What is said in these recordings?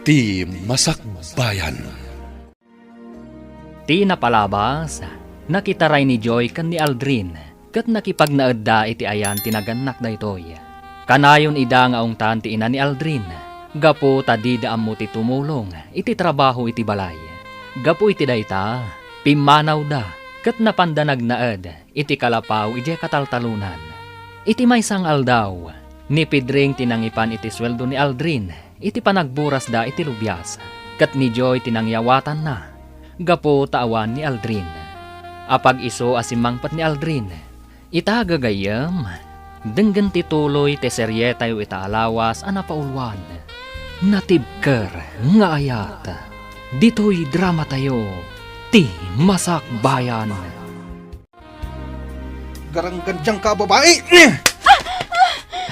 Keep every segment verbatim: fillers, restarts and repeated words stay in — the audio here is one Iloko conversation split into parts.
Ti Masakbayan. Ti napalabas, nakitaray ni Joy ken ni Aldrin, ket nakipagnaedda iti ayan ti nagannak daytoy. Kanayon ida nga ungtan ti ina ni Aldrin, gapu ta dida ammo ti tumulong iti trabaho iti balay. Gapu iti dayta, pimmanawda ket napanda nagnaed iti kalapaw idiay kataltalonan. Iti maysa nga aldaw, ni Pedring ti nangipan iti sueldo ni Aldrin iti panagburasda iti lubias, ket ni Joy ti nangyawatanna gapu ta awan ni Aldrin. Apag-isu a simmangpet ni Aldrin, ita gagayyem, denggen ti tuloy ti serietayo ita a lawas a napauluan. Natibker nga ayat. Ditoy dramatayo, Ti Masakbayan. Garanggandiangka a babai!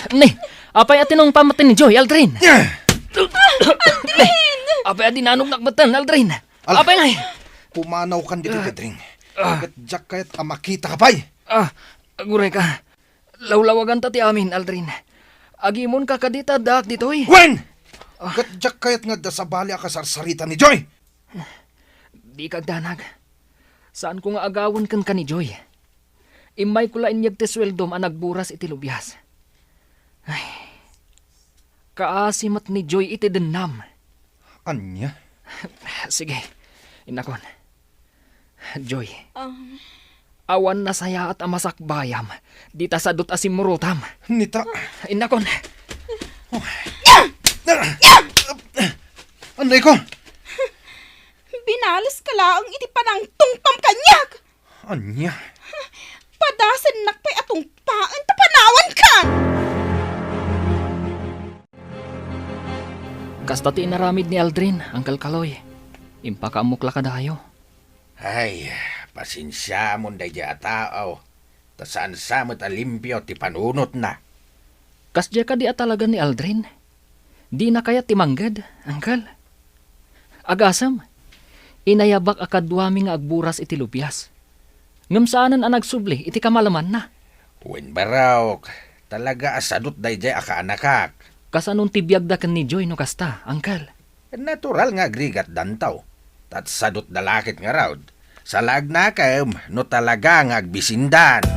Ni, apay a tinungpam met ni Joy, Aldrin? Aldrin! Apay a dinanognak metten, Aldrin? Ala, apay ngay? Pumanawkan ditoy, Pedring. Ah. Ket diak kayat a makitaka pay. Ah, agurayka. Lawlawaganta ti amin, Aldrin. Agimonka kadi ta addaak ditoy? Wen! Ah. Ket diak kayat nga adda sabali a kasarsarita ni Joy. Dika agdanag. Saanko nga agawen kenka ni Joy. Immayko la inyeg ti sueldom a nagburas iti lubias. Ay, kaasi met ni Joy iti dennam. Ania? Sige, innakon. Joy. Um. Awan nasayaat a masakbayam. Dita sadut a simmurotam. Nita. Innakon. Anay ko? Binaleska laeng iti panangtungpam kaniak. Ania? Padasennak pay a tungpaen ta panawankan. Kasta ti inaramid ni Aldrin, Uncle Kaloy. Impakaammok la kadayo. Ay, pasensiamon daydiay a tao, ta saan sa met a limpio ti panunotna. Kasdiay kadi a talaga ni Aldrin? Dina kayat ti mangged, Uncle? Agasem, inayabak a kaduami nga agburas iti lubias. Ngem saanen a nagsubli iti kamalemanna. Wen barok, talaga a sadut daydiay a kaanakak. Kasanon ti biagda ken ni Joy no kasta, Uncle? Natural nga agrigatdanto. Ta sadutda la ket ngarud. Salagnakem no talaga nga agbisindan.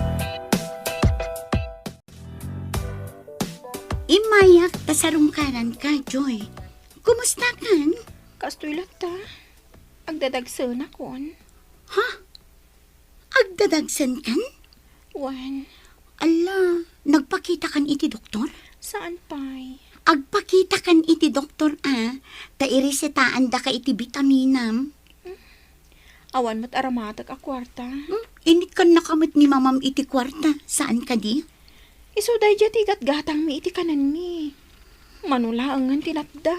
Immayak ta sarungkaranka, Joy. Kumustakan? Kastoy latta. Agdadagsenakon. Ha? Agdadagsenkan? Wen. Alla, nagpakitakan iti doktor? Saan pay? Agpakitakan iti doktor a, ta iresetaandaka iti bitaminam. Hmm. Awan met aramatek a kuarta. Hmm? Inikkannaka met ni mamam iti kuarta, saan kadi? Isu daydiay ti gatgatangmi iti kanenmi. Mano laengen ti natda.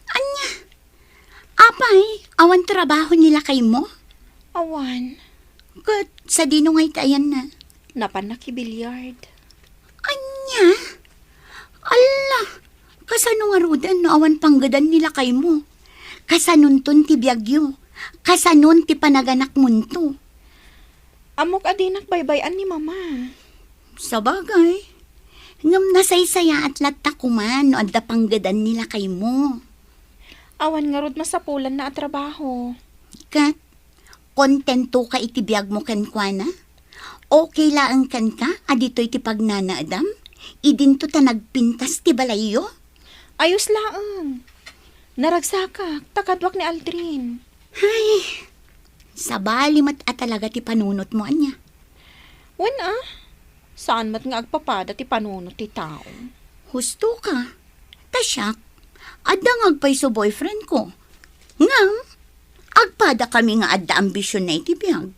Ania? Apay, awan trabaho ni lakaymo? Awan. Ket sadino ngay ti ayanna? Napan nakibiliard. Ania? Alla, kasano ngaruden no awan panggedan ni lakaymo? Kasanonton ti biagyo? Kasanon ti panaganakmonto? Ammok a dinak baybay-an ni Mama. Sabagay. Ngem nasaysayaat latta koma no adda panggedan ni lakaymo. Awan ngarud masapulanna a trabaho. Ket, kontentoka iti biagmo kenkuana? Okay laeng kenka a ditoy ti pagnanaedam? Idinto ta nagpintas ti balayyo? Ayos laeng. Naragsakak, ta kaduak ni Aldrin. Ay, sabali met a talaga ti panunotmo, ania? Wen a, saan met nga agpapada ti panunot ti tao. Husto ka. Ta siak, adda nga agpayso boyfriend ko. Ngem, agpada kami nga adda ambisionna iti biag.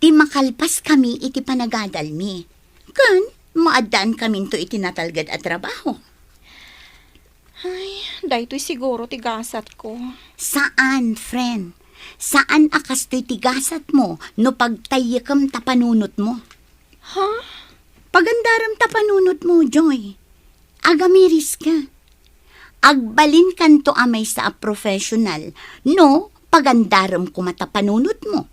Ti makalpas kami iti panagadalmi. Ken, maaddaan kaminto iti natalged a trabaho. Ay, daytoy siguro ti gasatko. Saan, friend. Saan a kastoy ti gasatmo no pagtayyekem ta panunotmo. Ha? Pagandarem ta panunotmo, Joy. Agamiris ka. Agbalinkanto a maysa a professional no pagandarem koma ta panunotmo.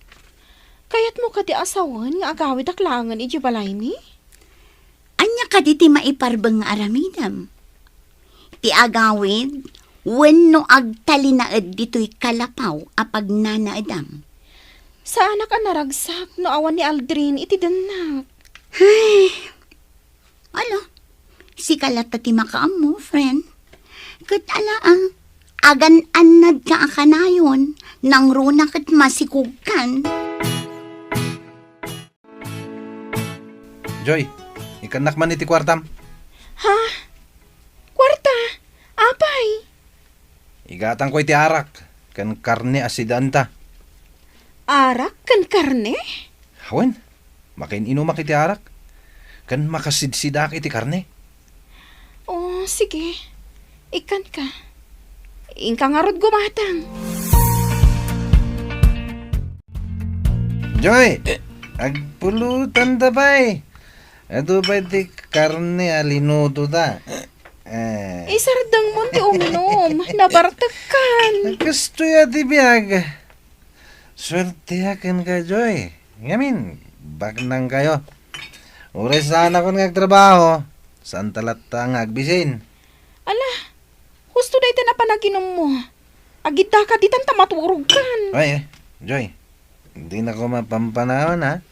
Kayatmo kadi a sawen nga agawidak laengen idiay balaymi? Ania kadi ti maiparbeng nga aramidem? Ti agawid wenno agtalinaed ditoy kalapaw a pagnanaedam. Saanak a naragsak no awan ni Aldrin iti dennak. Ay, ala, sika latta ti makaammo, friend. Ket ala, ah, agan-annadka a kanayon, nangruna ket masikogkan. Joy, ikannak man iti kuartam. Ha? Kuarta? Apay? Igatangko iti arak ken karne a sidaanta. Arak ken karne? Wen, makin-inumak iti arak ken makasidsidaak iti karne. O, sige. Ikkanka. Inka ngarud gumatang. Joy, agpulotanda pay. Adu pay ti karne a linutoda. Eh. Isardengmon ti uminum. Nabartekkan. Kastoy a ti biag. Suerteak kenka, Joy. Ngamin, baknangkayo. Uray saanakon nga agtrabaho, saanta latta nga agbisin. Ala, husto dayta a panaginummo. Agiddaka ditan ta maturogkan. Ay, eh, Joy, dinako mapampanawan, ha?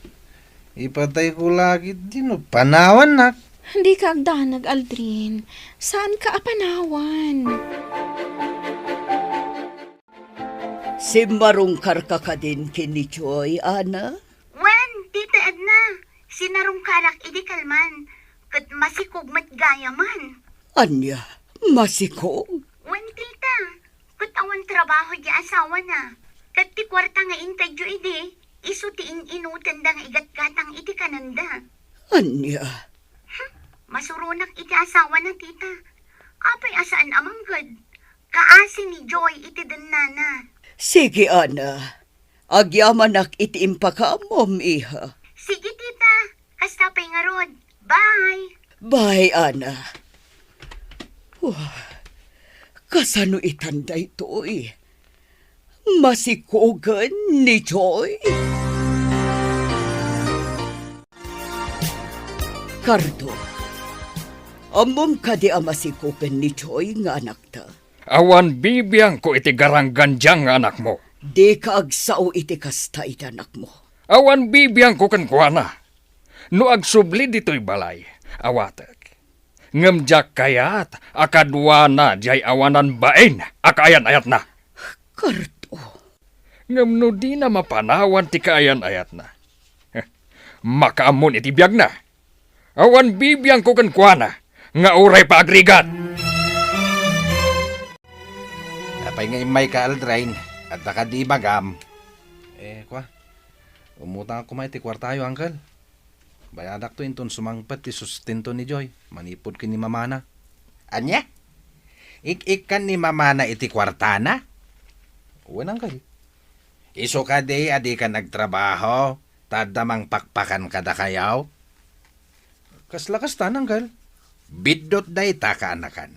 Ipatayko la ketdi no panawannak. Dika agdanag, Aldrin. Saanka a panawan. Simmarungkarka kadin ken ni Joy, Ana? Wen, Tita Edna, sinarungkarak idi kalman, ket masikog met gayamen. Ania? Masikog? Wen, Tita, ket awan trabaho ti asawana. Ket ti kuarta nga intedyo idi, isu ti in-inutenda nga igatgatang iti kanenda. Ania? Hm, masuronak iti asawana, Tita. Apay a saan a mangged? Kaasi ni Joy iti dennana. Sige, Ana. Agyamanak iti impakaammom, iha. Sige, Tita. Kasta pay ngarud. Bye. Bye, Ana. Wah, kasano itan daytoy? Masikogen ni Joy? Cardo, ammom kadi a masikogen ni Joy nga anakta? Awan bibiangko iti garanggandiang nga anakmo. Dika agsao iti kasta iti anakmo. Awan bibiangko kenkuana. No agsubli ditoy balay, awatek. Ngem diak kayat a kaduana diay awanan bain a kaayan-ayatna. Cardo. Ngem no dina mapanawan ti kaayan-ayatna, makaammon iti biagna. Awan bibiangko kenkuana nga uray pa agrigat. Apay nga immayka, Aldrin? Adda kadi ibagam? Eh, kua, umutangak koma iti kuartayo, Uncle. Bayadakto inton sumangpet ti sustento ni Joy manipud ken ni mamana. Ania? Ik-ikkan ni mamana iti kuartana? Wen, Uncle. Isu kadi a dikan agtrabaho, ta adda mangpakpakan kadakayo? Kasla kasta, Uncle. Biddut dayta, kaanakan.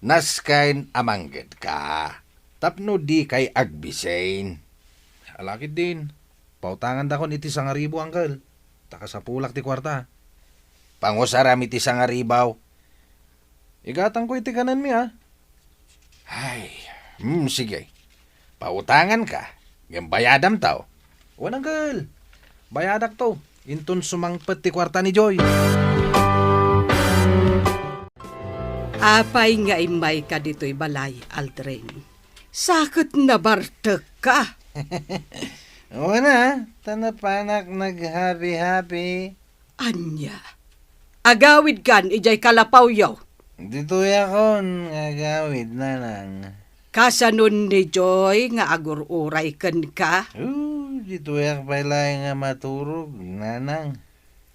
Nasken a manggedka tapno dikay agbisin. Ala ketdin, pautangandakon iti sangaribu, Uncle. Ta kasapulak ti kuarta. Pangusaram iti sangaribu. Igatangko iti kanenmi, a. Ay, hmm, sige. Pautanganka, ngem bayadamto. Wen, Uncle. Bayadakto. Inton sumangpet ti kuarta ni Joy. Apay nga immayka ditoy balay, Aldrin? Sa ket nabartekka. Wen a, ta napanak naghabi-habi. Ania? Agawidkan idiay kalapawyo? Ditoyakon nga agawid, nanang. Kasanon ni Joy nga agur-uray kenka? Oh, ditoyak pay laeng nga maturog, nanang.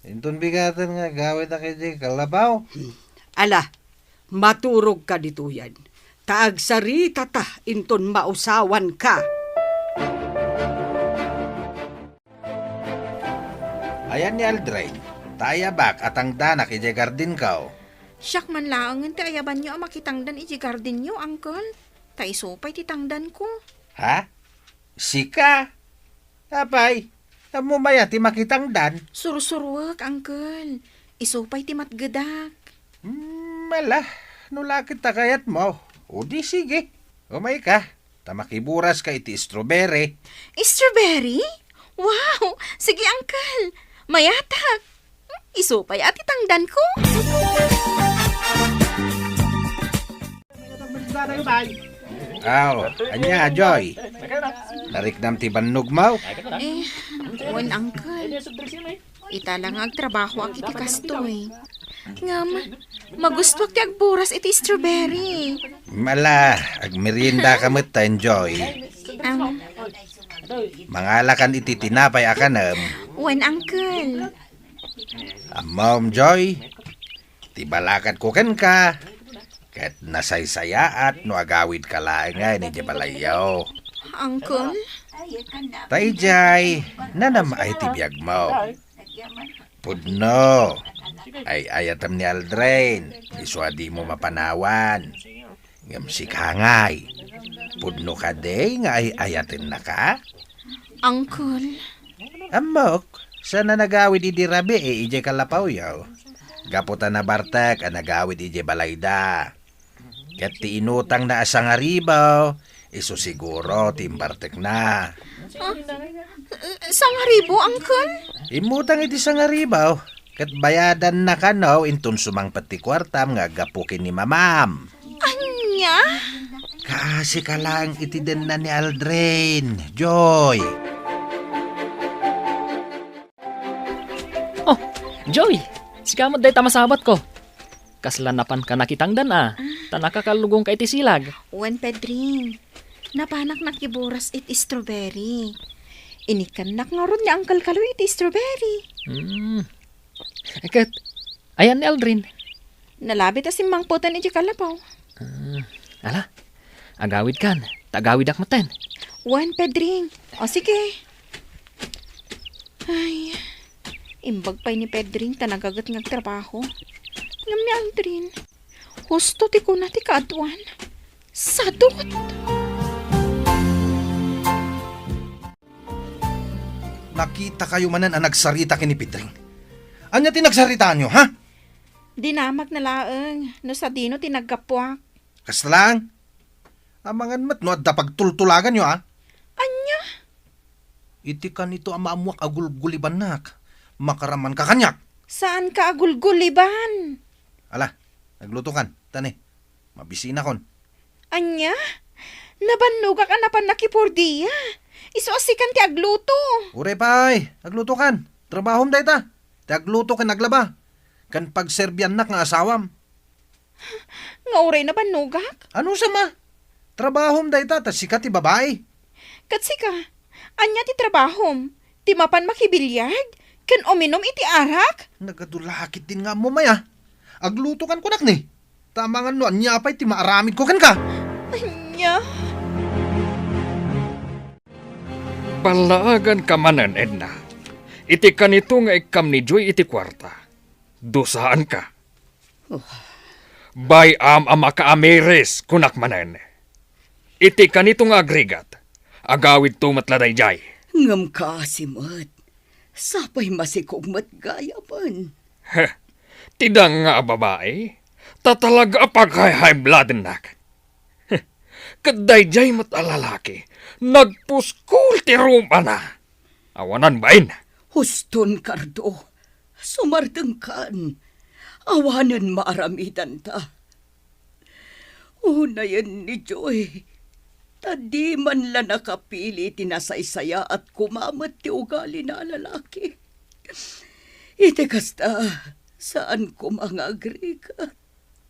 Inton bigaten nga agawidak idiay kalapaw. Hmm. Ala, maturogka ditoyen, ta agsaritata inton mausawanka. Ayan ni Aldrin, ta ayabak a tangdanak idiay gardinko. Siak man laengen ti ayabanyo a makitangdan idiay gardinyo, Uncle. Ta isu pay ti tangdanko. Ha? Sika? Apay, ammom aya ti makitangdan? Sursuruek, Uncle. Isu pay ti matgedak. Hmm, ala, no la ket ta kayatmo, O di sige, umayka, ta makiburaska iti strawberry. Strawberry? Wow! Sige, Uncle. Mayatak. Isu pay a ti tangdanko. Aw, ania, Joy? Nariknam ti bannogmo? Eh, wen, Uncle. Ita la nga agtrabahoak iti kastoy. Ngem, magustoak ti agburas iti strawberry. Ala, agmeriendaka metten, Joy. Am. Mangalakan iti tinapay a kanem. Wen, Uncle. Ammom, Joy, ti balakadko kenka, ket nasaysayaat no agawidka laengen idiay balayyo. Uncle? Ta idiay, nanem-ay ti biagmo. Pudno, ay-ayatem ni Aldrin, isu a dimo mapanawan. Ngem sika ngay, pudno kadi nga ay-ayatennaka? Uncle. Ammok, saan a nagawid idi rabii idiay kalapawyo. Gapu ta nabartek a nagawid idiay balayda. Ket ti inutangna a sangaribu, isu siguro ti imbartekna. Ah, sangaribu, Uncle? Immutang iti sangaribu, ket bayadanna kano inton sumangpet ti kuartam nga aggapu ken ni mamam. Ania? Kaasika laeng iti denna ni Aldrin, Joy. Oh, Joy! Sika met dayta masabatko. Kasla napanka nakitangdan a, ta nakakallugongka iti silag. Wen, Pedring. Napanak nakiburas iti strawberry. Inikkannak ngarud ni Uncle Kaloy iti strawberry. Hmm. Ket, ayan ni Aldrin? Nalabit a simmangpeten idiay kalapaw. Ah, ala, agawidkan, ta agawidak metten. Wen, Pedring. O, sige. Ay, imbag pay ni Pedring ta nagaget nga agtrabaho. Ngem ni Aldrin, husto ti kuna ti kaaduan. Sadut! Nakitakayo manen a nagsarita ken ni Pedring. Ania ti nagsaritaanyo, ha? Dinamagna laeng no sadino ti naggapuak. Kasta laeng? Amangan met no adda pagtultulaganyo, a? Ania? Iti kanito a maammoak a gulgulibannak, makaramanka kaniak. Saanka a gulguliban? Ala, aglutokan, ta ne, mabisinakon. Ania? Nabannogak a napan nakipordia. Isu a sikan ti agluto. Uray pay, aglutokan. Trabahom dayta. Ti agluto ken aglaba. Ken pagserbiannak nga asawam. Nga uray nabannogak? Ano sama? Trabahom dayta, ta sika ti babai. Ket sika, ania ti trabahom? Ti mapan makibiliard? Ken uminum iti arak? Nagadu la ketdin nga ammom aya. Aglutokan kunak ni. Ta amangan no ania pay ti maaramidko kenka. Ania? Ballaaganka manen, Edna. Iti kanito nga ikkam ni Joy iti kuarta. Dusaanka. Oh. Bay-am a makaamiris, kunak manen. Iti kanito nga agrigat, agawidto met la daydiay. Ngem kaasi met, sapay masikog met gayamen. Heh, ti danga a babai, ta talaga a pag-high-high blood-nak. Heh, ket daydiay met a lalaki, nagpuskol ti rumana. Awanan bain. Huston, Cardo. Sumardengkan. Awanen maaramidanta. Unayen ni Joy, ta di man la nakapili ti nasaysayaat koma met ti ugalina a lalaki. Iti kasta, saan koma nga agrigat.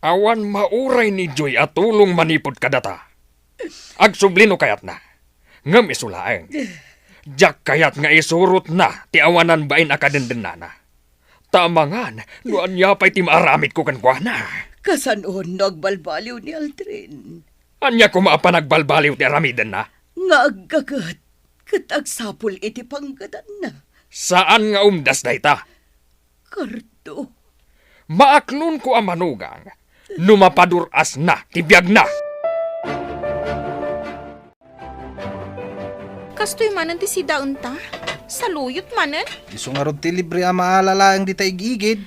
Awan mauray ni Joy a tulong manipud kadata. Agsubli no kayatna. Ngem isu laeng, diak kayat nga isurotna ti awanan bain a kadendennana. Ta amangan no ania pay ti maaramidko kenkuana. Kasanon no agbalbaliw ni Aldrin? Ania koma a panagbalbaliw ti aramidenna? Nga aggaget ket agsapul iti panggedanna. Saan nga umdas dayta. Kardo. Maaklonko a manugang no mapadur-asna ti biagna. Kastoy manen ti sidaenta? Saluyot manen? Isu ngarud ti libre a maala laeng dita ig-igid.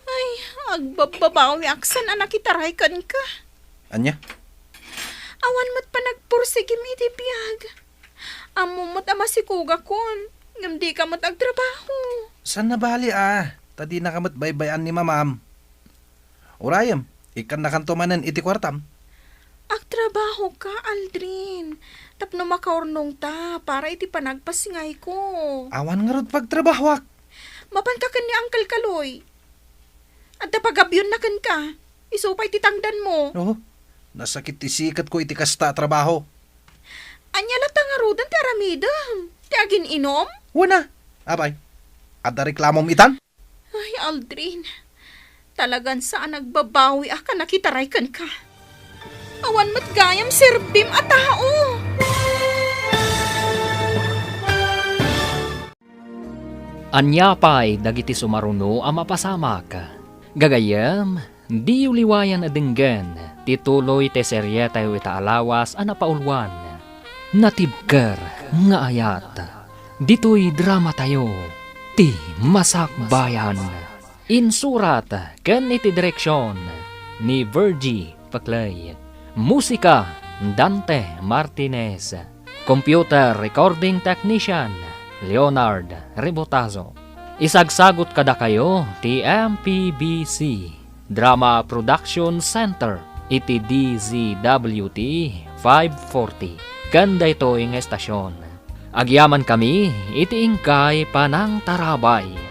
Ay, agbabbabawiak saan a nakitaray kenka. Ania? Sigim iti biag. Ammom met a masikogakon, ngem dika met agtrabaho. Saan a bali a, ta dinaka met baybay-an ni mamam. Urayem, ikkannakanto manen iti kuartam. Agtrabahoka, Aldrin, tapno makaurnongta para iti panagpasingayko. Awan ngarud pagtrabahoak. Mapanka ken ni Uncle Kaloy. Adda pagabionna kenka. Isu pay ti tangdanmo. Oh, nasakit ti siketko iti kasta a trabaho. Ania latta ngaruden ti aramidem? Ti agin-inom? Wen a. Apay, adda reklamom itan? Ay, Aldrin. Talagan saan a nagbabawi a nakitaray kenka. Awan met gayam serbim a tao. Ania pay dagiti sumaruno a mapasamak? Gagayyem, diyo liwayan a denggen ti tuloy ti serietayo ita a lawas a napauluan, Natibker nga Ayat. Ditoy dramatayo, Ti Masakbayan. Insurat ken iti direksion ni Virgie Paclay. Musika, Dante Martinez. Computer recording technician, Leonard Rebotazo. Isagsagut kadakayo ti M P B C Drama Production Center iti D Z W T five forty. Ken daytoy nga estasyon, agyamankami iti inkay panangtarabay.